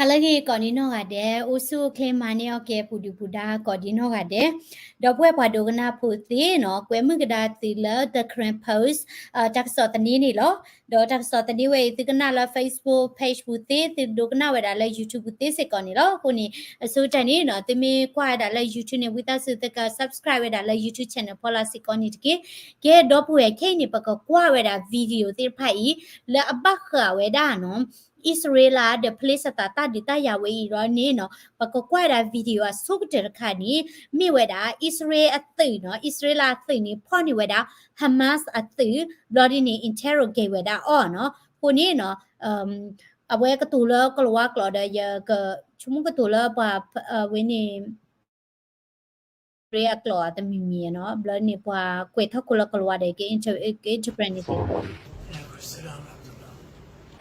ဟါလၢအဂ့ၤကိးဒံနီၢ်ဂၤဒဲး, အိၣ်ဆူၣ်အိၣ်ချ့မၤန့ၢ်အီၣ်ကဲပူၤဒုၣ်ပူၤဒါကိးဒံနီၢ်ဂၤဒဲး, ဒီပုၢ်ဝဲၢ်ပှၤဒိကနၣ်ဖိသ့ၣ်နီၤ, ကွဲမုာ်ကဒါသုလၢ The Karen Post တၢ်ကစီၣ်သန့န့ၣ်လီၤ. ဒီးတၢ်ကစီၣ်သန့ဝဲအံၤ သုကနၣ်လၢ Facebook page ပူၤသ့, သုဒိကနၣ်ဝဲဒၣ်လၢ YouTube ပူၤသ့စ့ၢ်ကီးန့ၣ်လီၤ. အဃိန့ၣ် အဆိကတၢၢ်န့ၣ်နီၤ, သုမ့ၢ်ကွၢ်ဝဲဒၣ်လၢ YouTube န့ၣ် ဝံသးစူၤသုက subscribe ဝဲဒၣ်လၢ YouTube channel ဖီလာ်စ့ၢ်ကီးန့ၣ်တက့ၢ်. ကဲ ဒီပုၢ်ဝဲၢ်ခဲအံၤန့ၣ် ပကကွၢ်ဝဲဒၣ် video သ့ၣ်တဖၣ်အံၤ လၢအဘၣ်ဃးဝဲဒၣ်နီၤ အံၣ်စရ့လးဒီး ဖလ့ၡသး တၢ်ဒုးတၢ်ယၤဝဲအံၤဒီးန့ၣ်နီၤ, ပကကွၢ်ဝဲဒၣ် video အဆိကတၢၢ်တခါန့ၣ် မ့ၢ်ဝဲဒၣ် အံၣ်စရ့လးအသုးနီၤ, အံၣ်စရ့လးအသုးန့ၣ် ဖီၣ်န့ၢ်ဝဲဒၣ် Hamas အသုး, ဘျီဒ်န့ၣ် interrogate ဝဲဒၣ်အီၤနီၤ. အဃိန့ၣ်နီၤ, အဝဲကတိၤလၢကလၤဝါကျိာ်ဒီး ယကဆိကမိၣ်ကတိၤလၢပှၤ ဝဲန့ၣ် ရ့အကျိာ်တမံၤမံၤနီၤ, ဘျီန့ၣ်ပှၤကွဲးထီၣ်ခိၣ်လၢကလၤဝါဒီး က interpret န့ၣ်သ့. အ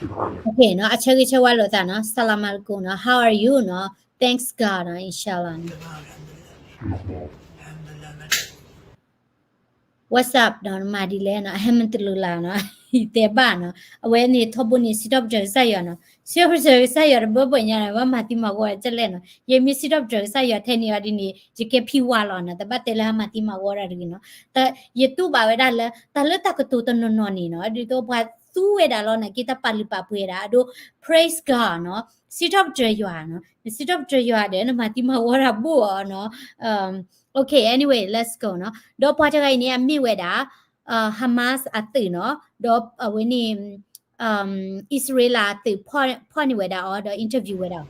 ဆၢဂ့ၤဆၢဝါလိာ်သးနီၤ, Salam alaikum နီၤ, How are you နီၤ, Thanks God နီၤ, Inshallah နီၤ. What's up နီၤ, မၤဒ်လဲၣ်နီၤ, အဟဲမတလူၤလၢ်နီၤ, ယတဲဘၣ်နီၤ, အဝဲန့ၣ်ထီဘိန့ၣ် စံးထီၣ်ပတြၢၤကစၢ်ယွၤနီၤ, စံးထီၣ်ပတြၢၤကစၢ်ယွၤတဘၣ်ဘၣ်ညါနီၤ, ဘၣ်မၤသံမၤဝီတၢ်ကလဲၣ်နီၤ, ယမ့ၢ်စံးထီၣ်ပတြၢၤကစၢ်ယွၤထဲန့ၣ်အီၤဒ်န့ၣ် ယကဲဖံဝါလီၤနီၤ, တဘၣ်တဲလၢဟဲမၤသံမၤဝီတၢ်တဂ့ၤနီၤ. ယတူၢ်ဘၣ်ဝဲဒၣ်လၢ တၢ်လၢတၢ်ကတိၤတနီၤနီၤန့ၣ်နီၤ, ဒ်သိးပှၤသူဝဲဒၣ်လီၤနာ်က့ တၢ်ပာ်လုၢ်ပာ်ပှ့ၤဒၣ်, အဒိ praise God နီၤ, စံးထီၣ်ပတြၢၤယွၤနီၤ, နစံးထီၣ်ပတြၢၤယွၤဒီး နမၤသံမၤဝီတၢ်ဘၣ်အီၤနီၤ. Okay, anyway, let's go နီၤ. ဒီးပှၤတဂၤအံၤန့ၣ် အမ့ၢ်ဝဲဒၣ် Hamas အသုးနီၤ, ဒီးအဝဲန့ၣ် အံၣ်စရ့လးအသုး ဖီၣ်န့ၢ်ဝဲဒၣ်အီၤ ဒီး interview ဝဲဒၣ်အီၤ.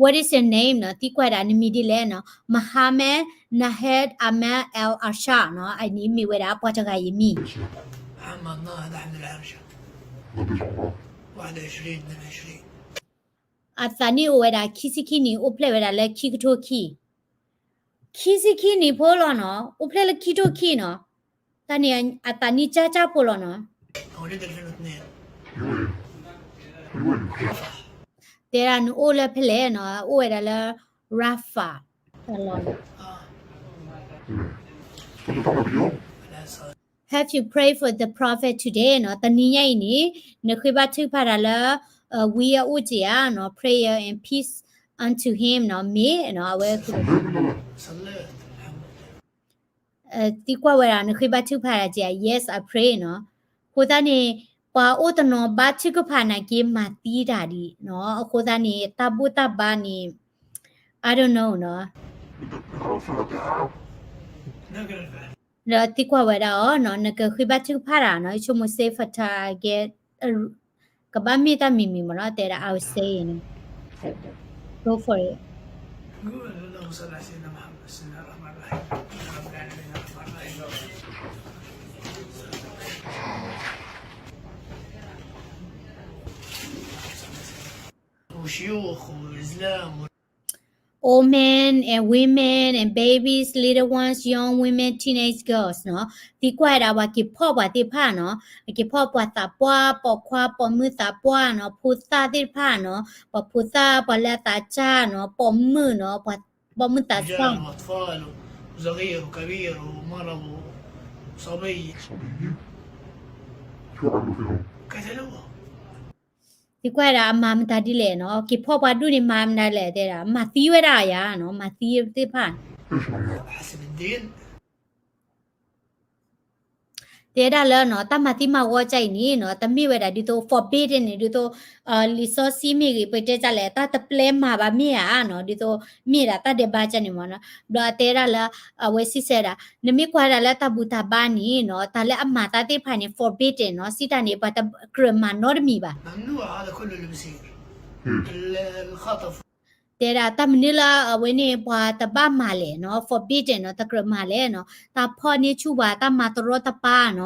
What is your name နီၤ, သံကွၢ်ဝဲဒၣ်နမံၤဒ်လဲၣ်နီၤ, Mohammed Nahad Ahmed al-Asha နီၤ, အန့ၣ်မ့ၢ်ဝဲဒၣ်ပှၤတဂၤအံၤမံၤ. အသးနံၣ်အိၣ်ဝဲဒၣ်ခံဆံခံနံၣ်, အိၣ်ဖျဲၣ်ဝဲဒၣ်လၢခံကထိခံ, ခံဆံခံနံၣ်ဖိလီၤနီၤ, အိၣ်ဖျဲၣ်လၢခံကထိခံနီၤ, တၢ်န့ၣ်အသးနံၣ်ကၢ်ကၢ်ဖိလီၤနီၤ. တဲဒၣ်နအိၣ်လၢဖဲလဲၣ်နီၤ, အိၣ်ဝဲဒၣ်လၢ Rafah တၢ်လီၢ်န့ၣ်. Have you prayed for the prophet today နီၤ, တနံၤညါအံၤန့ၣ် နဃ့ဘါထုကဖၣ်တၢ်လၢ ဝံအအိၣ်က့ဧါနီၤ, prayer and peace unto him နီၤ, မ့ၢ်နီၤ, အဝဲ သံကွၢ်ဝဲဒၣ် နဃ့ဘါထုကဖၣ်တၢ်က့ဧါ, Yes, I pray နီၤ. အဃိသတးန့ၣ် ပှၤအိၣ်တနီၤဘါထုကဖၣ်နာ်က့ မၤသံတၢ်ဒံးနီၤ, အဃိသတးန့ၣ် တၢ်ဘူၣ်တၢ်ဘါန့ၣ် I don't know နီၤ. ဒီးသံကွၢ်ဝဲဒၣ်အီၤနီၤ, နကဃ့ဘါထုကဖၣ်တၢ်နီၤ, ယဆိကမိၣ် စ့ဖတၢ်ကဲ ကဘၣ်မ့ၢ်တၢ်မံၤမံၤမ့ၢ်နီၤ, တဲဒၣ် I will say နီၤ. Go for it. Old men and women and babies, little ones, young women, teenage girls နီၤ, သံကွၢ်ဝဲဒၣ်ပှၤက့ၤဖီၣ်ပှၤသ့ၣ်တဖၣ်နီၤ, က့ၤဖီၣ်ပှၤသးပှၢ်, ပိာ်ခွါ, ပိာ်မုၣ်သးပှၢ်နီၤ, ဖိသၣ်သ့ၣ်တဖၣ်နီၤ, ပှၤဖိသၣ်, ပှၤလၢအသးစၢ်နီၤ, ပိာ်မုၣ်နီၤ, ပှၤပိာ်မုၣ်သးစၢ် သံကွၢ်ဝဲဒၣ်အမၤမတၤဒ်လဲၣ်နီၤ, က့ၤဖီၣ်ပှၤဒူၣ်န့ၣ်မၤမတၤလဲၣ်, တဲဒၣ် မၤသံဝဲဒၣ်ယၤနီၤ, မၤသံသ့ၣ်တဖၣ်. တဲဒၣ်လၢနီၤ, တၢ်မၤသံမၤဝီတၢ်အံၤန့ၣ်နီၤ, တမ့ၢ်ဝဲဒၣ်ဒ်သိး forbidden န့ၣ် ဒ်သိး လံာ်စီဆှံမ့ၢ်ဂ့ၤ ပတဲတၢ်လဲၣ် တၢ်တပျဲမၤဘၣ်မ့ၢ်ဧါနီၤ, ဒ်သိး မ့ၢ်ဒၣ်တၢ်ဒဲးဘးကန့ၣ်မ့ၢ်နီၤ. ဘျီအတဲဒၣ်လၢ အဝဲစံးဆၢဒၣ် နမ့ၢ်ကွၢ်ဒၣ်လၢတၢ်ဘူၣ်တၢ်ဘါန့ၣ်နီၤ, တၢ်လၢအမၤတၢ်သ့ၣ်တဖၣ်န့ᣣ် forbidden နီၤ, စံးတၢ်န့ၣ် ပှၤတကြၢးမၤနီတမံၤဘၣ်. တဲဒၣ်တၢ်မနုၤလၢအဝဲန့ၣ် ပှၤတဘၣ်မၤလဲၣ်နီၤ, forbidden နီၤ, တကြၢးမၤလဲၣ်နီၤ, တၢ်ဖီၣ်န့ၢ်ဆူၣ်ပှၤ, တၢ်မၤတရီတပါနီၤ,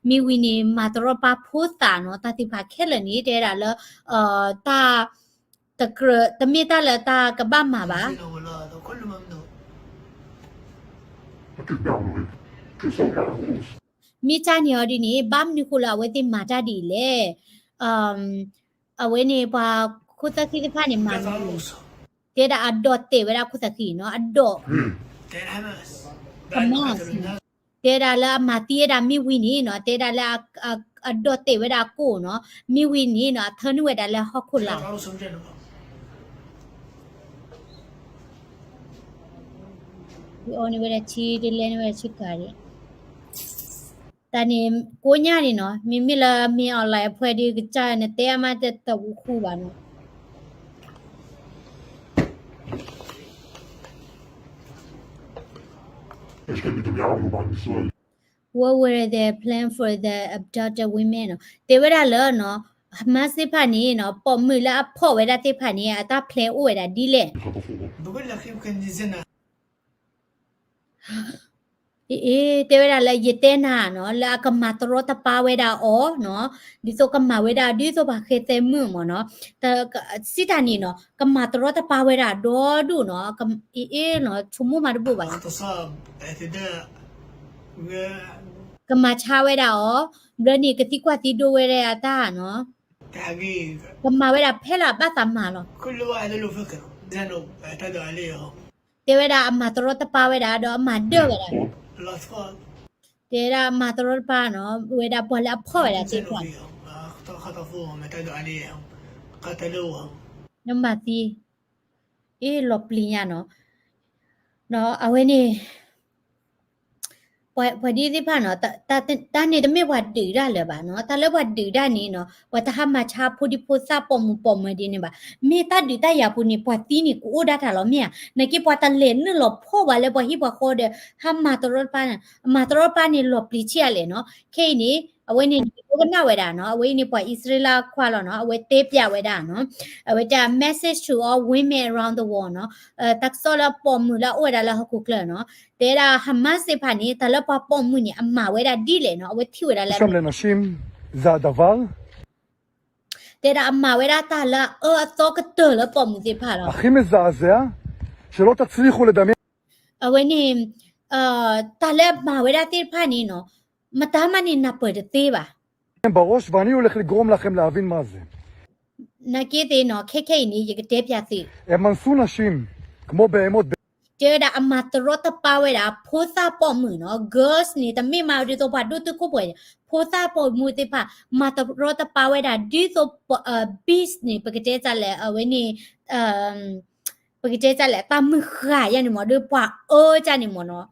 မ့ၢ်ဝံၤန့ၣ် မၤတရီတပါဖိသၣ်နီၤ, တၢ်သ့ၣ်တဖၣ်ခဲလၢာ်န့ၣ် တဲဒၣ်လၢ တၢ် တကြၢး တမ့ၢ်တၢ်လၢတၢ်ကဘၣ်မၤဘၣ်. မ့ၢ်တၢ်န့ၣ်အီၤဒ်န့ၣ် ဘၣ်မနုၤဃိလၢအဝဲသ့ၣ်မၤတၢ်ဒ်အံၤလဲၣ်. အဝဲန့ၣ်ပှၤခိၣ်သၣ်ဃံသ့ၣ်တဖၣ်န့ၣ် မၤမနုၤလဲၣ်. တဲဒၣ်အဒိးတဲာ်ဝဲဒၣ်ခိၣ်သၣ်ဃံနီၤ, အဒိး Hamas နီၤ, တဲဒၣ်လၢအမၤသံဝဲဒၣ်မ့ၢ်ဝံၤန့ၣ်နီၤ, တဲဒၣ်လၢအ အဒိးတဲာ်ဝဲဒၣ်အကိၣ်နီၤ, မ့ၢ်ဝံၤန့ၣ်နီၤ အထၢနုာ်ဝဲဒၣ်လၢဟီၣ်ခိၣ်လာ် အီၣ်န့ၢ်ဝဲဒၣ်ဆံ တလဲန့ၢ်ဝဲဒၣ်ဆံကၤဒံး, တၢ်န့ၣ်ကိးညါန့ၣ်နီၤ, မ့မ့ၢ်လၢမ့ၢ် online အဖှဲဒုးကစၢ်နတဲအမးတတဝူဃူဘၣ်နီၤ. ဝဲ were the plan for the abducted women နီၤ, တဲဝဲဒၣ်လၢနီၤ Hamas သ့ၣ်တဖၣ်န့ၣ်နီၤ ပိာ်မုၣ်လၢအဖီၣ်ဝဲဒၣ်သ့ၣ်တဖၣ်န့ၣ် အတၢ် plan အိၣ်ဝဲဒၣ်ဒ်လဲၣ် အ့ တဲဝဲဒၣ်လၢယတဲနၤနီၤ လၢအကမၤတရီတပါဝဲဒၣ်အီၤနီၤ, ဒ်သိးကမၤဝဲဒၣ် ဒ်သိးပှၤဃဲသဲမုၣ်မ့ၢ်နီၤ, စံးတၢ်န့ၣ်နီၤ ကမၤတရီတပါဝဲဒၣ်ဒီဒူၣ်နီၤ, အ့ ဆိကမိၣ်မးတဘၣ်ဘၣ် ကမၤဆါဝဲဒၣ်အီၤ, ဘျီန့ၣ် ကသံကွၢ်သံဒိးဝဲဒၣ်အတၢ်နီၤ, ကမၤဝဲဒၣ်ဖဲလၢအဘၣ်သးမၤလီၤ. တဲဝဲဒၣ်အမၤတရီတပါဝဲဒၣ်ဒီးအမၤဒၢၣ်ဝဲဒၣ်, တဲဝဲဒၣ်အမၤတရီတပါနီၤ ဝဲဒၣ်ပှၤလၢအဖီၣ်ဝဲဒၣ်သ့ၣ်တဖၣ် နမၤသံ, အ့ လီၤပျံၤညါနီၤ, အဝဲန့ၣ် ပှၤဒ်သ့ၣ်တဖၣ်နီၤ, တၢ်န့ၣ်တမ့ၢ်ပှၤဒုးတၢ်လၢၤဘၣ်နီၤ, တၢ်လၢပှၤဒုးတၢ်န့ၣ်နီၤ ပှၤတဟးမၤဆါဖိဒံဖိသၣ်ပိာ်မုၣ်ပိာ်မၢၤဒ်န့ၣ်ဘၣ်, မ့ၢ်တၢ်ဒုးတၢ်ယၤပူၤန့ၣ် ပှၤသံန့ၣ်ကအိၣ်ဒၣ်တၢ်လီၤမ့ၢ်ဧါ, နာ်က့ပှၤတလဲၤနုာ်လီၤဖီၣ်ဘၣ်လၢပှၤဟံၣ်ပှၤဃီဒီး ဟးမၤတရီတပါန့ၣ်, အမၤတရီတပါန့ၣ်လီၤပျံၤဆံးအါလဲၣ်နီၤ, ခဲအံၤန့ၣ် အဝဲန့ၣ်ဒိကနၣ်ဝဲဒၣ်နီၤ, အဝဲအံၤန့ၣ်ပှၤအံၣ်စရ့လးခွါလီၤနီၤ, အဝဲတဲပျးဝဲဒၣ်နီၤ, အဝဲတဲ message to all women around the world နီၤ, တၢ်ကစီၣ်လၢပိာ်မုၣ်လၢအအိၣ်ဝဲဒၣ်လၢဟီၣ်ခိၣ်ချၢနီၤ, တဲဒၣ် Hamas သ့ၣ်တဖၣ်န့ၣ် တၢ်လၢပှၤပိာ်မုၣ်န့ၣ် အမၤဝဲဒၣ်ဒ်လဲၣ်နီၤ, အဝဲထံၣ်ဝဲဒၣ်လၢ တဲဒၣ်အမၤဝဲဒၣ်တၢ်လၢအအၢအသီကတၢၢ်လၢပိာ်မုၣ်သ့ၣ်တဖၣ်လီၤ. အဝဲန့ၣ် တၢ်လၢအမၤဝဲဒၣ်သ့ၣ်တဖၣ်န့ၣ်နီၤ, မတၤမးန့ၣ်နၢ်ပၢၢ်တသ့ဘၣ်. နာ်က့သ့ၣ်နီၤ, ခဲခဲအံၤန့ၣ် ယကတဲပျးသု, တဲဝဲဒၣ်အမၤတရီတပါဝဲဒၣ် ဖိသၣ်ပိာ်မုၣ်နီၤ, girls န့ၣ် တမ့ၢ်မးဒ်သိးပှၤဒိၣ်တုာ်ခိၣ်ပှဲၤ, ဖိသၣ်ပိာ်မုၣ်သ့ၣ်တဖၣ် မၤတရီတပါဝဲဒၣ် ဒ်သိး beast န့ၣ် ပကတဲတၢ်လဲၣ် အဝဲန့ၣ် ပကတဲတၢ်လဲၣ် တၢ်မုၢ်ဃၢ်ယါန့ၣ်မ့ၢ် ဒီးပှၤအၢကၢ်န့ၣ်မ့ၢ်နီၤ,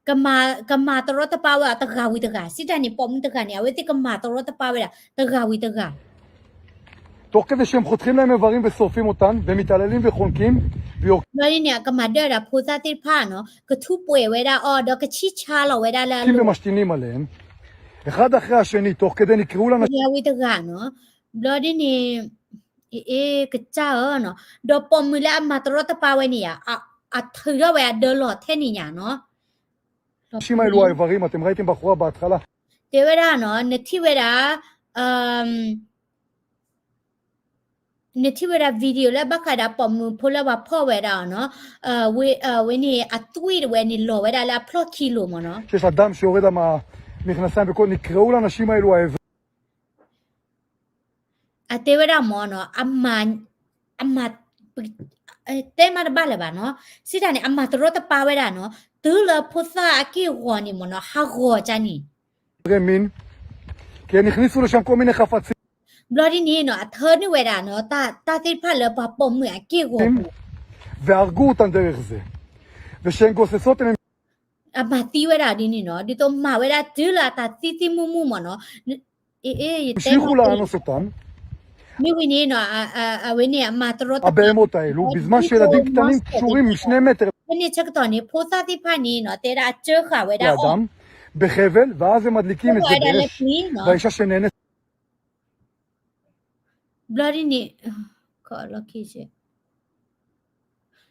ကမၤတရီတပါဝဲဒၣ်တဂၤဝံၤတဂၤ, စံးတၢ်န့ၣ် ပိာ်မုၣ်တဂၤန့ၣ် အဝဲသ့ၣ်ကမၤတရီတပါဝဲဒၣ် တဂၤဝံၤတဂၤ, ဘျီဒ်န့ၣ် အကမၤဒၢၣ်ဒᣢဖိသၣ်သ့ၣ်တဖ�်နီၤ, ကထူးပှဲၤဝဲဒၣ်အီၤ ဒီးကဆံၣ်ဆါလီၤဝဲဒၣ်လၢ တဂၤဝံၤတဂၤနီၤ, ဘျီဒ်န့ၣ် အ့ ကစၢ်ဧၢနီၤ, ဒီးပိာ်မုၣ်လၢအမၤတရီတပါဝဲန့ၣ်ဧါ, အထုးထီၣ်ဝဲအဒၢလီၤထဲန့ၣ်ညါနီၤ, တဲဝဲဒၣ်နီၤ နထံၣ်ဝဲဒၣ် နထံၣ်ဝဲဒၣ် video လၢဘၣ်ဃးဒီးပိာ်မုၣ်ဖိလၢပှၤဖီၣ်ဝဲဒၣ်အီၤနီၤ, ဝဲန့ၣ်အသွံၣ်တဝဲန့ၣ်လီၤဝဲဒၣ်လၢအဖျီၣ်ခံလိၤမ့ၢ်နီၤ, အတဲဝဲဒၣ်မ့ၢ်နီၤ, အမၤ တဲမးတဘၣ်လၢၤဘၣ်နီၤ, စံးတၢ်န့ၣ် အမၤတရီတပါဝဲဒၣ်နီၤ, တုၤလၢဖိသၣ်အက့ၢ်အဂီၤန့ၣ်မ့ၢ်နီၤ ဟးဂီၤကၢ်န့ၣ် ဘျီဒ်န့ၣ်နီၤ အထၢနုာ်ဝဲဒၣ်နီၤ တၢ်သ့ၣ်တဖၣ်လၢပှၤပိာ်မုၣ်အက့ၢ်အဂီၤ အမၤသံဝဲဒၣ်ဒ်န့ၣ်နီၤ ဒ်သိးမၤဝဲဒၣ်တုၤလၢအတၢ်သံသံမုၢ်မုၢ်မ့ၢ်နီၤ, မ့ၢ်ဝံၤန့ၣ်နီၤ အဝဲန့ၣ်အမၤတရီတပါ ဖဲန့ၣ်ဆၢကတီၢ်န့ၣ် ဖိသၣ်သ့ၣ်တဖၣ်န့ၣ်နီၤ တဲဒၣ်အစၢဃာ်ဝဲဒၣ်အီၤ ဝဲဒၣ်လၢပျံၤနီၤ ဘျီဒ်န့ၣ် ဘျီ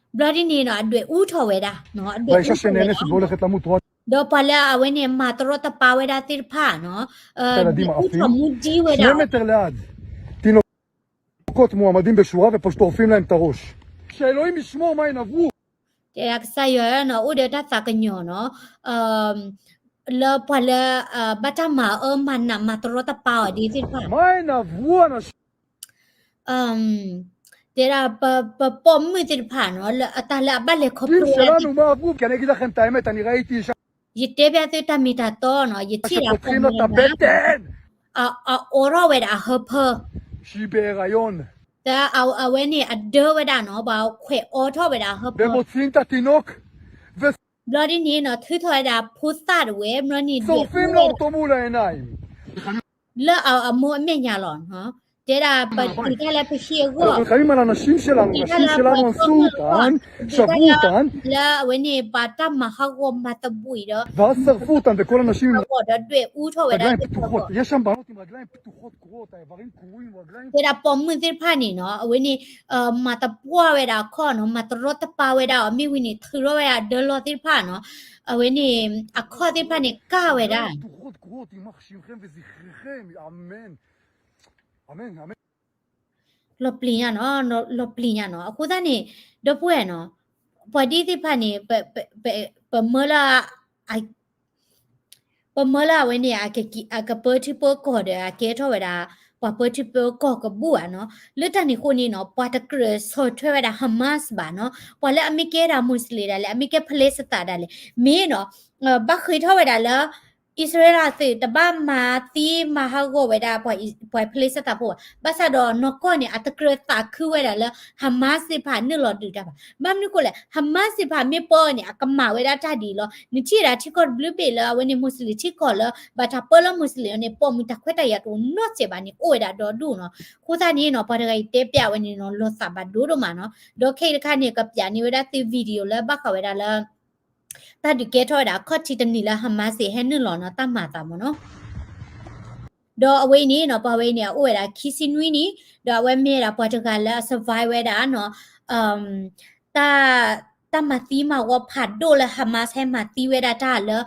ဒ်န့ၣ်နီၤ အဒွဲၣ်အူထီၣ်ဝဲဒၣ် အဒွဲၣ်အူထီၣ်ဝဲဒၣ် ဒီးပှၤလၢအဝဲန့ၣ်မၤတရီတပါဝဲဒၣ်သ့ၣ်တဖၣ်နီၤ ဒွဲၣ်အူထီၣ်မူဒံဝဲဒၣ် တဲဒၣ်ကစၢ်ယွၤနီၤ အိၣ်ဒီးတၢ်သးကညီၤနီၤ လၢပှၤလၢ ဘၣ်တၢ်မၤအၢမၤနးမၤတရီတပါအီၤဒ်သ့ၣ်တဖၣ် တဲဒၣ်ပပိာ်မုၣ်သ့ၣ်တဖၣ်နီၤ လၢအတၢ်လၢအဘၣ်လဲၤခီဖျိဝဲဒၣ်သ့ၣ်တဖၣ် ယတဲဘၣ်သုတၢ်မ့ၢ်တၢ်တီနီၤ, ယထံၣ်ဒၣ်ပိာ်မုၣ်တဂၤ အအိးထီၣ်ဝဲဒၣ်အဟၢဖၢ, အဝဲန့ၣ်အဒၢဝဲဒၣ်နီၤ, ပှၤခွဲးအိးထီၣ်ဝဲဒၣ်အဟၢဖၢ, ဘျီဒ်န့ၣ်နီၤ ထုးထီၣ်ဝဲဒၣ်ဖိသၣ်တဝဲ, ဘျီန့ၣ်ဒဲး လၢအမိၢ်အမဲာ်ညါလီၤ, တဲဒၣ်ပတံၤတၢ်လၢပဟံၣ်အဂီၢ်, တံၤတၢ်လၢပှၤကီၢ်မုၢ်အဂီၢ်, တံၤတၢ်လၢအဝဲန့ၣ်ပှၤတၢ်မၤဟးဂီၤမၤသဘှံးဒီး အဂီၢ်ဒီးဒွဲၣ်အူထီၣ်ဝဲဒၣ်အဂီၢ်, တဲဒၣ်ပိာ်မုၣ်သ့ၣ်တဖၣ်န့ၣ်နီၤ, အဝဲန့ၣ် မၤတပှၢ်ဝဲဒၣ်အခီၣ်နီၤ, မၤတရီတပါဝဲဒၣ်အီၤ, မ့ၢ်ဝံၤန့ၣ် ထုးထီၣ်ဝဲဒၣ်ဒၢလီၤသ့ၣ်တဖၣ်နီၤ, အဝဲန့ၣ် အခီၣ်သ့ၣ်တဖၣ်န့ၣ် ကၢ်ဝဲဒၣ် လီၤပျံၤညါနီၤ, လီၤပျံၤညါနီၤ, အဃိသတးန့ၣ် ဒီပုၢ်ဝဲၢ်နီၤ, ပှၤဒ်သ့ၣ်တဖၣ်န့ၣ် ပမၢလၢ ပမၢလၢအဝဲန့ၣ် အကပၢထံပၢကီၢ်ဒီး အကဲထီၣ်ဝဲဒၣ် ပှၤပၢထံပၢကီၢ်ကဘူၣ်ဧါနီၤ, လၢတၢ်န့ၣ်အဃိန့ၣ်နီၤ ပှၤတကြၢးဆီၣ်ထွဲဝဲဒၣ် Hamas ဘၣ်နီၤ, ပှၤလၢအမ့ၢ်ကဲဒၣ် Muslim ဒၣ်လဲာ် အမ့ၢ်ကဲ Palestine ဒၣ်လဲာ် မ့ၢ်နီၤ, ဘၣ်ဃ့ထီၣ်ဝဲဒၣ်လၢ အံၣ်စရ့လးသုး တဘၣ်မၤသံမၤဟးဂီၤဝဲဒၣ် ပှၤ Palestine ဖိဘၣ်, ဘၣ်ဆၣ်ဒီးနီၢ်ကီၢ်န့ၣ် အတကြၢးသးခုဝဲဒၣ်လၢ Hamas သ့ၣ်တဖၣ်နုာ်လီၤဒုးတၢ်ဘၣ်, ဘၣ်မနုၤအဃိလဲၣ် Hamas သ့ၣ်တဖၣ်မ့ၢ်ပၢန့ၣ် အကမၤဝဲဒၣ်တၢ်ဒ်အံၤလီၤ, နထံၣ်ဝဲဒၣ်ထံကီၢ်တဘျုးဘ့ၣ်လၢအဝဲန့ၣ် Muslim ထံကီၢ်လၢ ဘၣ်တၢ်ပၢလၢ Muslim န့ၣ် ပိာ်မုၣ်တၢ်ခွဲးတၢ်ယာ်တအိၣ်နီတစဲးဘၣ်န့ၣ် အိၣ်ဝဲဒၣ်ဒီဒူၣ်နီၤ, အဃိသတးန့ၣ်နီၤ ပှၤတဂၤအံၤတဲပျးဝဲန့ၣ်နီၤ လီၤသးဘၣ်ဒိဒိၣ်မးနီၤ, ဒီးခဲအံၤတခါန့ၣ် ကပျးန့ၢ်ဝဲဒၣ်သု video လၢဘၣ်ဃးဝဲဒၣ်လၢ တၢ်ဒုးကဲထီၣ်ဝဲဒၣ်အခီၣ်ထံးတနံၤလၢ Hamas ဟဲနုာ်လီၤနီၤ တၢ်မၤအသးမ့ၢ်နီၤ, ဒီးအဝဲအံၤန့ၣ်နီၤ ပှၤဝဲအံၤန့ၣ် အအိၣ်ဝဲဒၣ်ခံဆံနွံနံၣ်, ဒီးအဝဲမ့ၢ်ဝဲဒၣ်ပှၤတဂၤလၢအ survive ဝဲဒၣ်နီၤ တၢ် တၢ်မၤသံမၤဝီဖးဒိၣ်လၢ Hamas ဟဲမၤသံဝဲဒၣ်တၢ်လၢ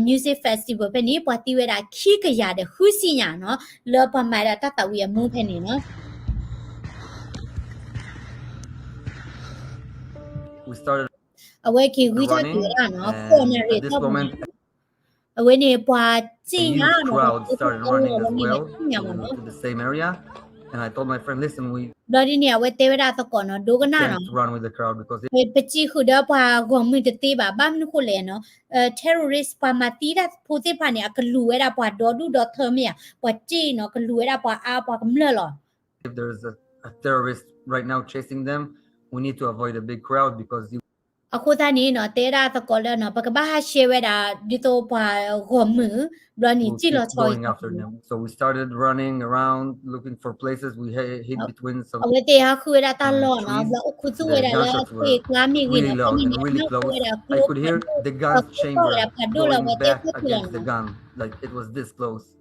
music festival ဖဲန့ၣ် ပှၤသံဝဲဒၣ်ခံကယၤဒီးဃုဆံညါနီၤ လၢပှၤမၤဝဲဒၣ်တၢ်သးဝံၣ်အမူဖဲန့ၣ်နီၤ အဝဲက့ၤဂံၢ်ထီၣ်က့ၤဝဲဒၣ်နီၤ ဃိးနၣ်ရံၣ်ထီၣ်ပူၤန့ၣ် အဝဲန့ၣ်ပှၤစ့ၣ်ညါနီၤ ပှၤစ့ၣ်ညါမ့ၢ်နီၤ ဘျီဒ်န့ၣ် အဝဲတဲဝဲဒၣ်သကိးနီၤ ဒိကနၣ်နီၤ ပစံးဃုာ်ဒီးပှၤဂီၢ်မုၢ်တသ့ဘၣ် ဘၣ်မနုၤဃိလဲၣ်နီၤ terrorist ပှၤမၤသံတၢ်ဖိသ့ၣ်တဖၣ်န့ၣ် အကလူၤဝဲဒၣ်ပှၤဒီဒူၣ်ဒီထၢမ့ၢ်ဧါ ပှၤစ့ၣ်နီၤ ကလူၤဝဲဒၣ်ပှၤအါပှၤကမျၢၢ်လီၤ အဃိသတးန့ၣ်နီၤ တဲဒၣ်သကိးလၢနီၤ ပကဘၣ်ဟးရှဲဝဲဒၣ် ဒ်သိးပှၤဂီၢ်မုၢ် ဘျီန့ၣ်စံၣ်လီၤဆီ အဝဲသ့ၣ်ဟးဃုဝဲဒၣ်တၢ်လီၢ်နီၤ ဘျီအိၣ်ခူသူၣ်ဝဲဒၣ်လၢသ့ၣ်ကျါမ့ၢ်ဂ့ၤနီၤ တၢ်မ့ၢ်လၢအဝဲဒၣ်ကျိဖးဒိၣ်လၢအဝဲသ့ၣ်အိၣ်ထီၣ်လီၤနီၤ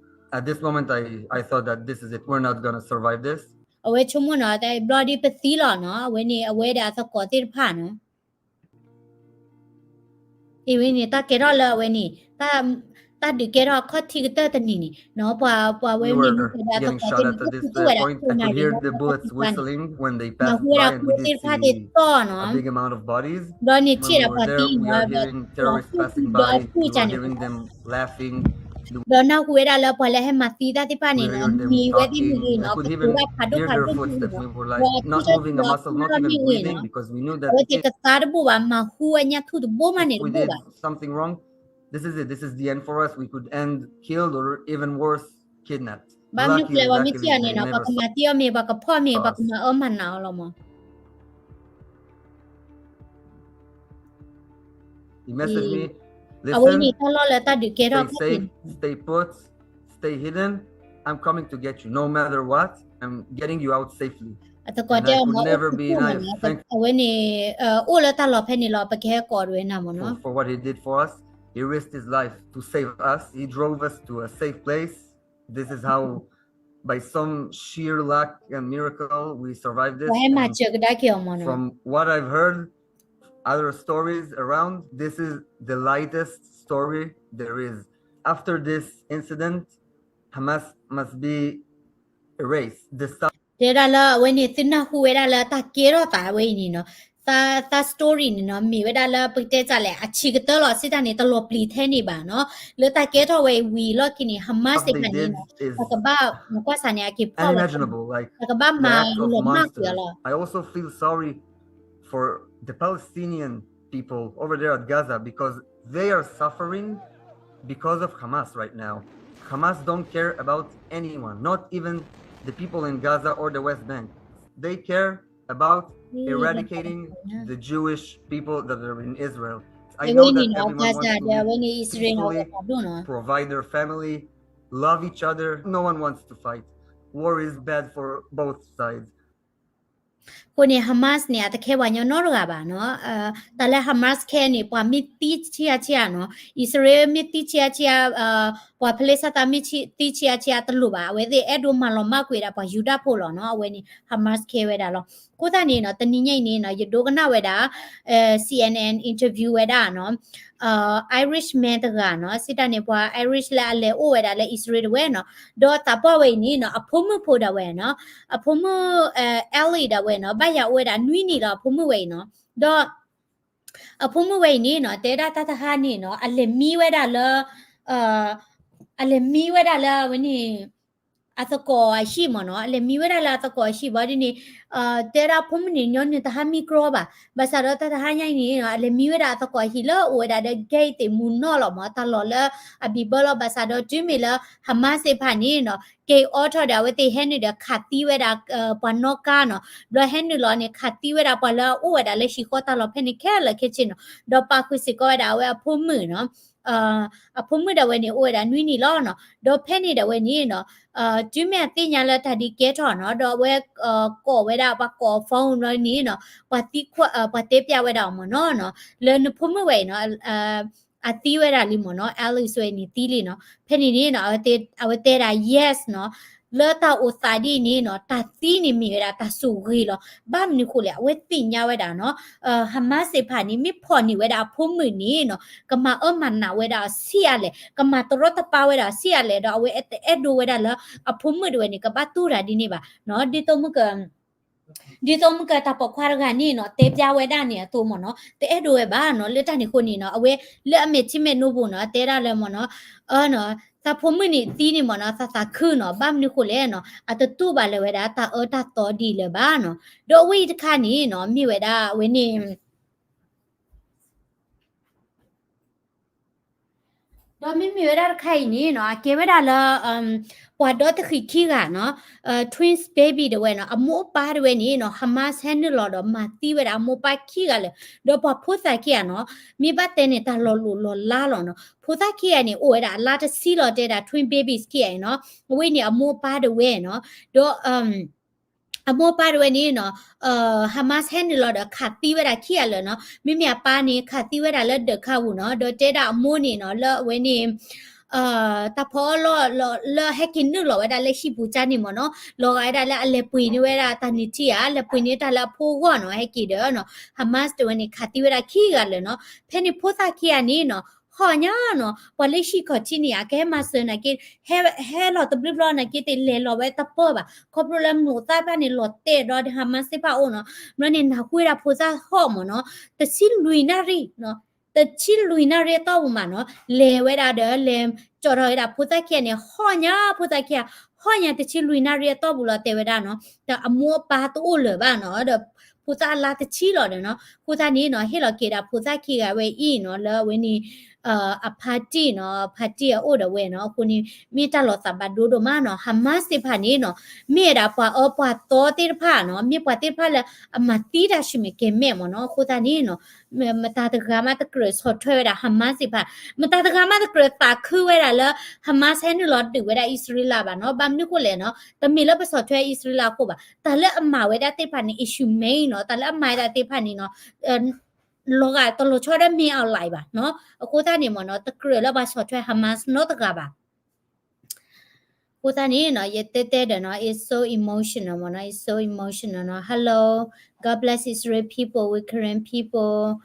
အဝဲဆိကမိၣ်နီၤ ဘျီဒ်ပသံလီၤနီၤ အဝဲန့ၣ်အဝဲဒၣ်သကိးသ့ၣ်တဖၣ်နီၤ အဝဲန့ၣ် တၢ်ကဲထီၣ်လၢအဝဲန့ၣ် တၢ်ဒုးကဲထီၣ်အခီၣ်ထံးကတၢၢ်တနံၤန့ၣ်နီၤ ပှၤဝဲန့ၣ်မ့ၢ်ဝဲဒၣ်သကိးသ့ၣ်န့ၣ် အိၣ်ခူသူၣ်ဝဲဒၣ်ခိၣ်နၢ်ရံၣ်နီၤ မၤဟူဝဲဒၣ်ကျိသ့ၣ်တဖၣ်သ့ၣ်တီၢ်နီၤ ဒီးန့ၣ်ထံၣ်ဒီးပှၤသံနီၤ ဒီးနၢ်ဟူဝဲဒၣ်လၢပှၤလၢဟဲမၤသံတၢ်သ့ၣ်တဖၣ်န့ၣ်နီၤ မံၤဝဲသ့ၣ်မ့ၢ်ဂ့ၤနီၤ ကတိၤတၢ်ဖးဒိၣ်ဖးဒိၣ်မ့ၢ်ဂ့ၤနီၤ ဒီးထံၣ်ဒီးပှၤလၢမ့ၢ်ဂ့ၤနီၤ အဝဲသ့ၣ်ကသါတဘိၣ်ဘၣ် မၤဟူအညၣ်ထူၣ်တဘိမးန့ၣ်တဘိၣ်ဘၣ် This is it. This is the end for us. We could end killed or even worse kidnapped. ဘၣ်မနုၤကျဲဝဲမ့ၢ်ထံၣ်အီၤန့ၣ်နီၤ ပှၤကမၤသံအီၤမ့ၢ် ပှၤကဖီၣ်မ့ၢ် ပှၤကမၤအၢမၤနးအီၤလီၤမး He messaged me, အဝဲန့ၣ်တၢ်လီၢ်လၢတၢ်ဒုးကဲထီၣ် stay put, stay hidden. I'm coming to get you no matter what. I'm getting you out safely. အသကိးတဲအီၤမ့ၢ်အိၣ်ခူသူၣ်မးနီၤ အဝဲန့ၣ် အိၣ်လၢတၢ်လီၢ်ဖဲန့ၣ်လီၤ ပကဟဲကိးဒ်ဝဲနၤမ့ၢ်နီၤ For what he did for us, he risked his life to save us. He drove us to a safe place. This is how, by some sheer luck and miracle, we survived this. ပှၤဟဲမၤစၢၤကဒါက့ၤအီၤမ့ၢ်နီၤ From what I've heard, other stories around, this is the lightest story there is. After this incident, Hamas must be erased. တဲဒၣ်လၢအဝဲန့ၣ် သုနၢ်ဟူဝဲဒၣ်လၢတၢ်ကဲထီၣ်သးဝဲအံၤန့ၣ်နီၤ သး story န့ၣ်နီၤ မ့ၢ်ဝဲဒၣ်လၢပကတဲတၢ်လဲၣ် အဆံးကတၢၢ်လီၤ စံးတၢ်န့ၣ် တလီၤပျံၤထဲန့ၣ်ဘၣ်နီၤ လၢတၢ်ကဲထီၣ်ဝဲအံၤဝံၤအလီၢ်ခံန့ၣ် Hamas သ့ၣ်တဖၣ်န့ၣ်နီၤ ပကဘၣ် နကွၢ်စးန့ၣ် အက့ၤဖီၣ်ဝဲ ပကဘၣ်မၤလီၤမၢ်ကွံာ်အီၤလီၤ for the Palestinian people over there at Gaza because They are suffering because of Hamas right now. Hamas don't care about anyone, not even the people in Gaza or the West Bank. They care about eradicating the Jewish people that are in Israel. I know that everyone wants to live peacefully, provide their family, love each other. No one wants to fight. War is bad for both sides. အဃိန့ၣ် Hamas န့ၣ် အတခဲပှၤညီနီတဂၤဘၣ်နီၤ. တၢ်လၢ Hamas ခဲန့ၣ် ပှၤမ့ၢ်သံဆံးအါဆံးအါနီၤ, အံၣ်စရ့လးမ့ၢ်သံဆံးအါဆံးအါ, ပှၤဖလ့ၡသးမ့ၢ်သံဆံးအါဆံးအါတလိၣ်ဘၣ်, အဝဲသ့ၣ်အဲၣ်ဒိးမၤလီၤမၢ်ကွံာ်ဒၣ်ပှၤယူဒၤဖိလီၤနီၤ. အဝဲန့ၣ် Hamas ခဲဝဲဒၣ်လီၤ. အဃိသတးန့ၣ်နီၤ တနံၤညါအံၤန့ၣ်နီၤ ယဒိကနၣ်ဝဲဒၣ် CNN interview ဝဲဒၣ်နီၤ Irish man တဂၤနီၤ, စံးတၢ်န့ၣ် ပှၤ Irish လၢအလဲၤအိၣ်ဝဲဒၣ်လၢအံၣ်စရ့လးတဝဲနီၤ, ဒီးသးပှၢ်ဝဲအံၤန့ၣ်နီၤ အဖိမုၣ်ဖိဒၣ်ဝဲနီၤ, အဖိမုၣ် Ellie ဒၣ်ဝဲနီၤ, ဘၣ်ယၤအိၣ်ဝဲဒၣ်နွံနံၣ်လီၤ အဖိမုၣ်ဝဲအံၤနီၤ, ဒီး အဖိမုၣ်ဝဲအံၤန့ၣ်နီၤ တဲဒၣ်တၢ်တဟါန့ၣ်နီၤ အလဲၤမံဝဲဒၣ်လၢ အလဲၤမံဝဲဒၣ်လၢအဝဲန့ၣ် အသကိးအဟံၣ်မ့ၢ်နီၤ, အလဲၤမံဝဲဒၣ်လၢအသကိးအဟံၣ်ဘၣ်ဒ်န့ၣ် တဲဒၣ်ဖိမုၣ်န့ၣ် ညီနုၢ်တဟါမံကြီဘၣ်, ဘၣ်ဆၣ်ဒီးတၢ်တဟါညါအံၤန့ၣ်နီၤ အလဲၤမံဝဲဒၣ်အသကိးအဟံၣ်လၢအအိၣ်ဝဲဒၣ်ဒီး gate သ့ၣ်မူနီၢ်လီၤမ့ၢ် တၢ်လီၢ်လၢအဘံၣ်ဘၢလီၤ, ဘၣ်ဆၣ်ဒီးတုၤမ့ၢ်လၢ Hamas သ့ၣ်တဖၣ်န့ၣ်နီၤ က့ၤအိးထီၣ်ဒီး အဝဲသ့ၣ်ဟဲနုာ်ဒီးခးသံဝဲဒၣ် ပှၤနီၣ်ကါနီၤ, ဘျီဟဲနုာ်လီၤန့ၣ် ခးသံဝဲဒၣ်ပှၤလၢအအိၣ်ဝဲဒၣ်လၢဟံၣ်ဃီတၢ်လီၢ်ဖဲန့ၣ်ခဲလၢာ်ခဲဆ့နီၤ, ဒီးပာ်ဃုာ်စ့ၢ်ကီးဝဲဒၣ်အဝဲအဖိမုၣ်နီၤ အဖိမုၣ်ဒၣ်ဝဲန့ၣ် အိၣ်ဝဲဒၣ်နွံနံၣ်လီၤနီၤ, ဒီးဖဲန့ၣ်ဒၣ်ဝဲန့ၣ်နီၤ တုၤမ့ၢ်အသ့ၣ်ညါလၢတၢ်ဒုးကဲထီၣ်နီၤ ဒီးအဝဲ ကိးဝဲဒၣ်ပှၤကိး phone ဘျီန့ၣ်နီၤ ပှၤသံကွၢ် ပှၤတဲပျးဝဲဒၣ်အီၤမ့ၢ်နီၤနီၤ လၢနဖိမုၣ်ဝဲအံၤနီၤ အသံဝဲဒၣ်လံမ့ၢ်နီၤ, Alice ဝဲန့ၣ်သံလံနီၤ, ဖဲန့ၣ်န့ၣ်နီၤ အဝဲတဲဒၣ် yes နီၤ, လၢတၢ်အိၣ်သးဒ်အံၤန့ၣ်နီၤ တၢ်သံန့ၣ်မ့ၢ်ဝဲဒၣ်တၢ်ဆိၣ်ဂ့ၤလီၤ, ဘၣ်မနုၤဃိလဲၣ် အဝဲသ့ၣ်ညါဝဲဒၣ်နီၤ Hamas သ့ၣ်တဖၣ်န့ၣ် မ့ၢ်ဖီၣ်န့ၢ်ဝဲဒၣ်အဖိမုၣ်န့ၣ်နီၤ ကမၤအၢမၤနးဝဲဒၣ်အီၤဆံးအါလဲၣ်, ကမၤတရီတပါဝဲဒၣ်အီၤဆံးအါလဲၣ်, ဒီးအဝဲတအဲၣ်ဒိးဝဲဒၣ်လၢအဖိမုၣ်ဒၣ်ဝဲန့ၣ် ကဘၣ်တူၢ်တၢ်ဒ်န့ၣ်ဘၣ်နီၤ, ဒ်သိးမုၢ်က ဒ်သိးမုၢ်ကတၢ်ပိာ်ခွါတဂၤန့ၣ်နီၤ တဲပျးဝဲဒၣ်န့ၣ်အသိးမ့ၢ်နီၤ တအဲၣ်ဒိးဝဲဘၣ်နီၤ, လၢတၢ်န့ၣ်အဃိန့ၣ်နီၤ အဝဲလၢအမဲာ်ထံမဲာ်နိပူၤနီၤ အတဲဒၣ်လၢမ့ၢ်နီၤ အၢနီၤ သးဖိမုၣ်န့ၣ်သံန့ၣ်မ့ၢ်နီၤ သးသးခုနီၤ, ဘၣ်မနုၤဃိလဲၣ်နီၤ အတတူၢ်ဘၣ်လၢၤဝဲဒၣ်တၢ်အၢတၢ်သီဒ်လဲၣ်ဘၣ်နီၤ, ဒီးအဝဲအံၤတခါန့ၣ်နီၤ မ့ၢ်ဝဲဒၣ်အဝဲန့ၣ် ဒီးမ့မ့ၢ်ဝဲဒၣ်တခါအံၤန့ၣ်နီၤ အကဲဝဲဒၣ်လၢ ပှၤဒီတဃံးခံဂၤနီၤ twins baby ဒၣ်ဝဲနီၤ အမိၢ်အပၢ်ဒၣ်ဝဲန့ၣ်နီၤ Hamas ဟဲနုာ်လီၤဒီးမၤသံဝဲဒၣ်အမိၢ်အပၢ်ခံဂၤလၢာ်, ဒီးပှၤဖိသၣ်ခံဂၤနီၤ မ့ၢ်ဘၣ်တဲန့ၣ် တၢ်လီၤလိၢ်လီၤလးလီၤနီၤ, ဖိသၣ်ခံဂၤန့ၣ် အိၣ်ဝဲဒၣ်အလါတဆံလီၤ တဲဒၣ် twin babies ခံဂၤအံၤနီၤ, အဝဲန့ၣ်အမိၢ်အပၢ်ဒၣ်ဝဲနီၤ, ဒီး အမိၢ်အပၢ်ဒၣ်ဝဲန့ၣ်နီၤ Hamas ဟဲနုာ်လီၤဒီးခးသံဝဲဒၣ်ခံဂၤလၢာ်နီၤ, မ့မ့ၢ်အပၢ်န့ၣ် ခးသံဝဲဒၣ်လၢဒၢးခါပူၤနီၤ, ဒီးတဲဒၣ်အမိၢ်န့ၣ်နီၤ လၢအဝဲန့ၣ် တၢ်ဖီအီၣ်လီၢ်လၢဟဲက့ၤနုာ်လီၤဝဲဒၣ်လၢဟံၣ်ပူၤကၠါန့ၣ်မ့ၢ်နီၤ, လီၤဂာ်ဝဲဒၣ်လၢအလဲၤပှ့ၤန့ၢ်ဝဲဒၣ်တၢ်နုၢ်ထံဧါ, လဲၤပှ့ၤန့ၢ်တၢ်လၢအဖိဂီၢ်နီၤ, ဟဲက့ၤဒီးနီၤ Hamas ဒၣ်ဝဲန့ၣ် ခးသံဝဲဒၣ်ခံဂၤလၢာ်နီၤ, ဖဲန့ၣ်ဖိသၣ်ခံဂၤန့ၣ်နီၤ ဟီၣ်ညါနီၤ, ပှၤလၢဟံၣ်ခီၣ်ထံးန့ၣ် အကဟဲမၤစၢၤနာ်က့ ဟဲလီၤတဘျုးဘျီနာ်က့ တလဲၤလီၤဝဲတပၢၢ်ဘၣ်, ခီဖျိလၢမျိာ်သၣ်တဖၣ်န့ၣ် လီၤတဲာ်ဒီး Hamas သ့ၣ်တဖၣ်အအိၣ်နီၤ, ဘျီန့ၣ် နၢ်ဟူဝဲဒၣ်ဖိသၣ်ဟီၣ်မ့ၢ်နီၤ, တဆံလွံၢ်နၣ်ရံၣ် တဆံလွံၢ်နၣ်ရံၣ်အတီၢ်ပူၤမးနီၤ, လဲၤဝဲဒၣ်ဒီး လဲၤကၠီထီၣ်ဝဲဒၣ်ဖိသၣ်ခံဂၤန့ၣ် ဟီၣ်ညါဖိသၣ်ခံဂၤ, ဟီၣ်ညါတဆံလွံၢ်နၣ်ရံၣ်အတီၢ်ပူၤလီၤတဲာ်ဝဲဒၣ်နီၤ, ဒီးအမိၢ်အပၢ်တအိၣ်လၢၤဘၣ်နီၤ, ဒီးဖိသၣ်အလါတဆံလီၤဒီးနီၤ, အဃိသတးန့ၣ်နီၤ ဟ့ၣ်လီၤက့ၤဒၣ်ဖိသၣ်ခံဂၤဝဲအံၤနီၤ လၢအဝဲန့ၣ် အဖါတံၢ်နီၤ, ဖါတံၢ်အအိၣ်ဒီးဝဲနီၤ, အဃိန့ၣ် မ့ၢ်တၢ်လီၤသးဘၣ်ဒိဒိၣ်မးနီၤ, Hamas သ့ၣ်တဖၣ်န့ၣ်နီၤ, မ့ၢ်ဝဲဒၣ်ပှၤအၢပှၤသီသ့ၣ်တဖၣ်နီၤ, မ့ၢ်ပှၤသ့ၣ်တဖၣ်လၢအမၤသံတၢ်ဆူၣ်မဲာ်ကဲၤမဲာ်မ့ၢ်နီၤ, အဃိသတးန့ၣ်နီၤ မတၤတဂၤမးတကြၢးဆီၣ်ထွဲဝဲဒၣ် Hamas သ့ၣ်တဖၣ်, မတၤတဂၤမးတကြၢးသးခုဝဲဒၣ်လၢ Hamas ဟဲနုာ်လီၤဒုးဝဲဒၣ်အံၣ်စရ့လးဘၣ်နီၤ, ဘၣ်မနုၤဃိလဲၣ်နီၤ, တမ့ၢ်လၢပဆီၣ်ထွဲအံၣ်စရ့လးအဃိဘၣ်, တၢ်လၢအမၤဝဲဒၣ်သ့ၣ်တဖၣ်န့ၣ် inhumane နီၤ, တၢ်လၢအမၤဝဲဒၣ်သ့ၣ်တဖၣ်န့ၣ်နီၤ လီၤဂာ်တလီၤဆီဒီးမ့ၢ်အီၤလၢၤဘၣ်နီၤ, အဃိသတးန့ၣ်မ့ၢ်နီၤ တကြၢးလၢပှၤဆီၣ်ထွဲ Hamas နီတဂၤဘၣ်. အဃိသတးန့ၣ်နီၤ ယတဲတဲဒီးနီၤ it's so emotional မ့ၢ်နီၤ, it's so emotional နီၤ. Hello, God bless Israel people with Karen people.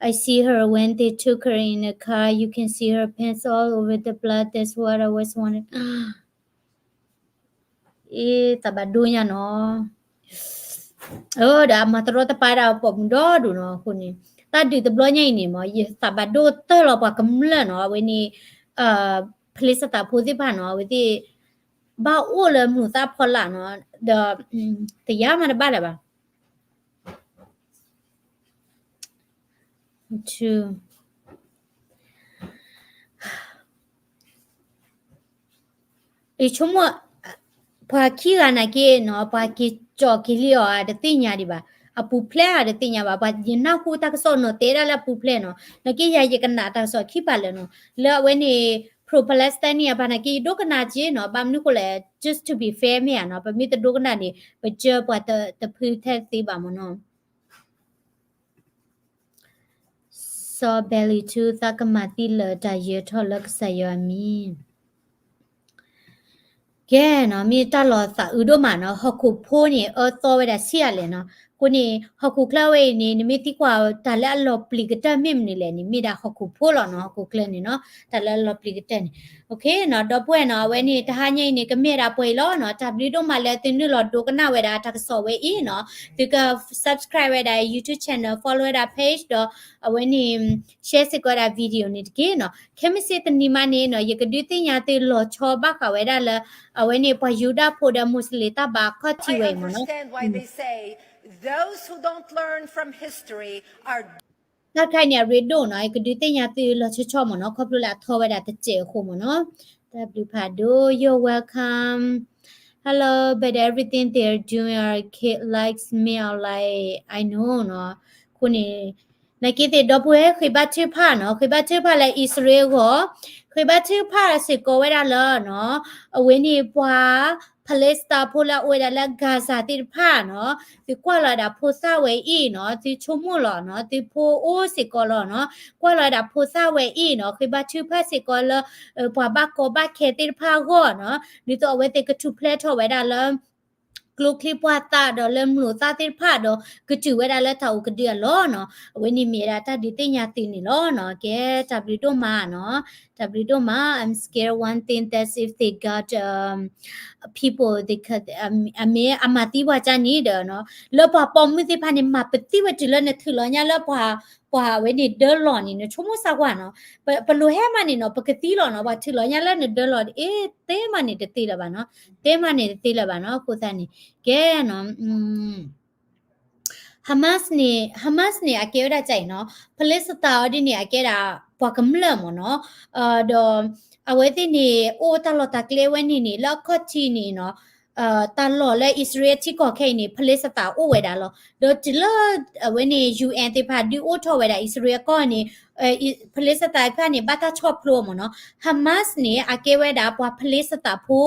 I see her when they took her in the car. You can see her pants all over the blood. That's what I was wondering. အ့ သးဘၣ်ဒိညါနီၤ. အၢ ဒီးအမၤတရီတပါဒၣ်ပိာ်မုၣ်ဒီဒူၣ်နီၤ, အဃိန့ၣ် တၢ်ဒုးတဘျီညါအံၤန့ၣ်မ့ၢ် ယသးဘၣ်ဒိတၢၢ်လီၤပှၤကမျၢၢ်နီၤ, အဝဲန့ၣ် ဖလ့ၡသးဖိသ့ၣ်တဖၣ်နီၤ, အဝဲသ့ၣ် ဘၣ်အိၣ်လၢမျိာ်သၣ်ဖီလာ်နီၤ, ဒီး တယါမးတဘၣ်လၢၤဘၣ်. ထူ ယဆိကမိၣ် ပှၤခံဂၤနာ်က့နီၤ ပှၤက့ၤကၠီၣ်က့ၤလံအီၤဧါ တသ့ၣ်ညါဒံးဘၣ်, အပူၤဖျဲးဧါ တသ့ၣ်ညါဘၣ်, ပှၤယနၢ်ဟူတၢ်ကစီၣ်နီၤ တဲဒၣ်လၢအပူၤဖျဲးနီၤ, နာ်က့ယၤယကနၣ်တၢ်ကစီၣ်ခံဖးလၢာ်နီၤ, လၢအဝဲန့ၣ် pro-Palestine န့ၣ် အပၢ်နာ်က့ယဒိကနၣ်က့နီၤ, ဘၣ်မနုၤဃိလဲၣ် just to be fair မ့ၢ်ဧါနီၤ, ပမ့ၢ်တဒိကနၣ်န့ၣ် ပကၢပှၤတဖုထဲသ့ဘၣ်မ့ၢ်နီၤ. စီၤဘဲလီထူ သးကမၤသံလၢာ်တၢ်ယၢၤထီၣ်လၢကစၢ်ယွၤအမံၤ ကဲနီၤ, မ့ၢ်တၢ်လီၤသးအုးဒိၣ်မးနီၤ, ဟီၣ်ခိၣ်ဖိန့ၣ် အၢသီဝဲဒၣ်ဆံးအါလဲၣ်နီၤ, အဃိန့ၣ် ဟီၣ်ခိၣ်ချၢဝဲအံၤန့ၣ် နမ့ၢ်သံကွၢ်တၢ်လၢအလီၤပျံၤကတၢၢ်မ့ၢ်မနုၤလဲၣ်န့ၣ် မ့ၢ်ဒၣ်ဟီၣ်ခိၣ်ဖိလီၤနီၤ, ဟီၣ်ခိၣ်ချၢန့ၣ်နီၤ, တၢ်လၢအလီၤပျံၤကတၢၢ်န့ၣ် OK နီၤ, ဒီပုၢ်ဝဲၢ်နီၤ, အဝဲန့ၣ် တဟါညါအံၤန့ၣ် ကမ့ၢ်ဒၣ်ပှဲၤအံၤလီၤနီၤ, တၢ်ဘျုးဒိၣ်မးလၢသုနုာ်လီၤဒိကနၣ်ဝဲဒၣ်တၢ်ကစီၣ်ဝဲအံၤနီၤ, သုက subscribe ဝဲဒၣ် YouTube channel, follow ဝဲဒၣ် page ဒီး အဝဲန့ၣ် share စ့ၢ်ကီးဝဲဒၣ် video န့ၣ်တက့ၢ်နီၤ, ခဲမုၢ်ဆ့ၣ်တနံၤမးန့ၣ်နီၤ, ယကဒုးသ့ၣ်ညါသုလီၤဆီဘၣ်ဃးဝဲဒၣ်လၢ အဝဲန့ၣ် ပှၤယူဒၤဖိဒီး Muslim တၢ်ဘၣ်ခီၣ်ထံးဝဲအံၤမ့ၢ်နီၤ တၢ်တခါအံၤန့ၣ် အရ့ဒိၣ်နီၤ, ယကဒုးသ့ၣ်ညါသုလီၤဆီဆီမ့ၢ်နီၤ, ခီဖျိလၢအထီဝဲဒၣ်တစဲးအဃိမ့ၢ်နီၤ, တၢ်ဘျုးဖးဒိၣ်, you're welcome. Hello, but everything they're doing are kids like me, I know နီၤ, အဃိန့ၣ် နာ်က့သ့ၣ်ဒီပုၢ်ဝဲၢ် ဃ့ဘါထုကဖၣ်နီၤ, ဃ့ဘါထုကဖၣ်လၢအံၣ်စရ့လးအဂီၢ်, ဃ့ဘါထုကဖၣ်စ့ၢ်ကီးဝဲဒၣ်လၢနီၤ, အဝဲန့ၣ်ပှၤ Palestine ဖိလၢအအိၣ်ဝဲဒၣ်လၢ Gaza သ့ၣ်တဖၣ်နီၤ, သုကွၢ်လီၤဝဲဒၣ်ဖိသၣ်ဝဲအံၤနီၤ, သုဆိကမိၣ်လီၤနီၤ, သုဖိအိၣ်စ့ၢ်ကီးလီၤနီၤ, ကွၢ်လီၤဝဲဒၣ်ဖိသၣ်ဝဲအံၤနီၤ, ဃ့ဘါထုကဖၣ်စ့ၢ်ကီးလၢ ပှၤဘၣ်ကီဘၣ်ခဲသ့ၣ်တဖၣ်အဂီၢ်နီၤ, ဒ်သိးအဝဲသ့ၣ်ကထူၣ်ဖျဲးထီၣ်ဝဲဒၣ်လၢ ကျိချံပှၢ်သၣ်ဒီးလၢမျိာ်သၣ်သ့ၣ်တဖၣ်ဒီး ကတုၤဝဲဒၣ်လၢတၢ်အိၣ်ကဒုအလီၢ်နီၤ, အဝဲန့ၣ်မ့ၢ်ဝဲဒၣ်တၢ်ဒုးသ့ၣ်ညါသုန့ၣ်လီၤနီၤ, ကဲ တၢ်ဘျုးဒိၣ်မးနီၤ, တၢ်ဘျုးဒိၣ်မး, I'm scared one thing that's if they got people they could အမ့ၢ်အမၤသံပှၤကၢ်န့ၣ်ဒီးနီၤ, လၢပှၤပိာ်မုၣ်သ့ၣ်တဖၣ်န့ၣ် မၤပသံဝဲတုၤလၢနထုးလီၤညါလၢပှၤ ပှၤဝဲန့ၣ်ဒၢလီၢ်န့ၣ် နဆိကမိၣ်စၢ်ကွၢ်နီၤ, ပလိၤဟဲမးန့ၣ်နီၤ ပကသံလီၤနီၤ, ပှၤထုးလီၤညါလၢနဒၢလီၢ် အ့ တဲမးန့ၣ်တသ့လၢၤဘၣ်နီၤ, တဲမးန့ၣ်တသ့လၢၤဘၣ်နီၤ, အဃိသတးန့ၣ် ကဲနီၤ Hamas န့ၣ် Hamas န့ၣ် အကဲဝဲဒၣ်ကၢ်အံၤနီၤ, Palestine အီၤဒ်န့ၣ် အကဲဒၣ်ပှၤကမျၢၢ်မ့ၢ်နီၤ, ဒီး အဝဲသ့ၣ်န့ၣ် အိၣ်တၢ်လီၢ်တၢ်ကျဲဝဲန့ၣ်န့ၣ် လၢအခီၣ်ထံးန့ၣ်နီၤ, တၢ်လီၢ်လၢအံၣ်စရ့လးထံကီၢ်ခဲအံၤန့ၣ် Palestine အိၣ်ဝဲဒၣ်လီၤ. ဒီးတုၤလၢ အဝဲန့ၣ် ယူၣ်အဲၣ် သ့ၣ်တဖၣ်ဒုးအိၣ်ထီၣ်ဝဲဒၣ်အံၣ်စရ့လးအကီၢ်န့ၣ် Palestine သ့ၣ်တဖၣ်န့ၣ် ဘၣ်တၢ်ဆီၣ်ဖျိမ့ၢ်နီၤ, Hamas န့ၣ် အကဲဝဲဒၣ်ပှၤ Palestine ဖိ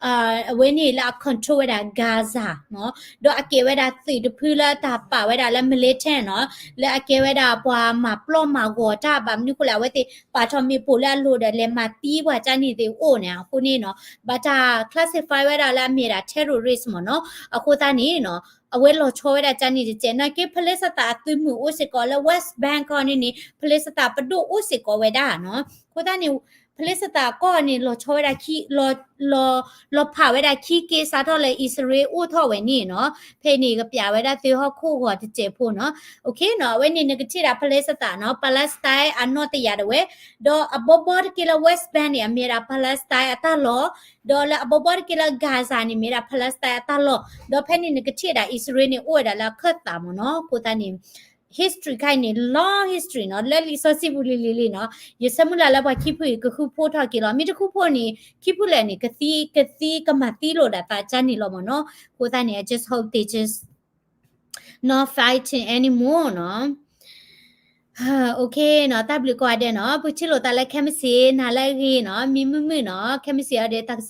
အဝဲန့ၣ်လၢအ control ဝဲဒၣ် Gaza နီၤ, ဒီးအကဲဝဲဒၣ်သုးတဖုလၢတၢ်ပာ်ဝဲဒၣ်လၢ militant နီၤ, လၢအကဲဝဲဒၣ်ပှၤမၤပျီၢ်မၤဂီၤတၢ် ဘၣ်မနုၤဃိလဲၣ် အဝဲသ့ၣ်ပာ်ထီၣ်မ့ၣ်ပိၢ်လၢအလိၤဒီး လဲၤမၤသံပှၤကၢ်န့ၣ်သ့ၣ်အိၣ်န့ၣ် အဃိန့ၣ်နီၤ, ဘၣ်တၢ် classify ဝဲဒၣ်လၢအမ့ၢ်ဒၣ် terrorist မ့ၢ်နီၤ, အဃိသတးန့ၣ်နီၤ အဝဲလီၤဆီဝဲဒၣ်ကၢ်န့ၣ်တကဲး နာ်က့ Palestine အသုးမုၢ်အိၣ်စ့ၢ်ကီးလၢ West Bank ခီန့ၣ်န့ၣ် Palestine ပဒိၣ်အိၣ်စ့ၢ်ကီးဝဲဒၣ်နီၤ, အဃိသတးန့ၣ် Palestine အကီၢ်န့ၣ် လီၤဆီဝဲဒၣ်ခံ လီၤဖးဝဲဒၣ်ခံက့ စးထီၣ်လၢအံၣ်စရ့လးအိၣ်ထီၣ်ဝဲန့ၣ်နီၤ, ဖဲန့ၣ်ကပျးဝဲဒၣ်သုဟီၣ်ခိၣ်ဂီၤတစဲးဖိနီၤ, OK နီၤ, အဝဲန့ၣ်နကထံၣ်ဒၣ် Palestine နီၤ, Palestine အနီၢ်တယၤဒၣ်ဝဲ, ဒီးအဘီဘီတက့ၢ်လၢ West Bank န့ၣ် အမ့ၢ်ဒၣ် Palestine အတၢ်လီၢ်, ဒီးလၢအဘီဘီတက့ၢ်လၢ Gaza န့ၣ် မ့ၢ်ဒၣ် Palestine အတၢ်လီၢ်, ဒီးဖဲန့ၣ်နကထံၣ်ဒၣ်အံၣ်စရ့လးန့ၣ် အိၣ်ဝဲဒၣ်လၢအခၢၣ်သးမ့ၢ်နီၤ, အဃိသတးန့ၣ် history ခါအံၤန့ၣ် long history နီၤ, လၢလံာ်စီဆှံပူၤလံၤလံၤလံၤနီၤ, ယဆၢမုၢ်လၢ်လၢပှၤခံဖုအံၤကဃုဖှိၣ်ထီၣ်က့ၤလီၤ, မ့ၢ်တဃုဖှိၣ်န့ၣ် ခံဖုလဲၣ်န့ၣ် ကသံ ကသံကမၤသံလိာ်ဒၣ်သးကၢ်န့ၣ်လီၤမ့ၢ်နီၤ, အဃိသတးန့ၣ် I just hope they just not fighting anymore နီၤ, OK နီၤ, တၢ်ဘျုးကိးဂၤဒဲးနီၤ, ပထံၣ်လိာ်သးလၢခဲမုၢ်ဆ့ၣ် နၤလၢအဂ့ၤနီၤ, မံမုာ်မုာ်နီၤ, ခဲမုၢ်ဆ့ၣ်အီၤဒီးတၢ်ကစီၣ်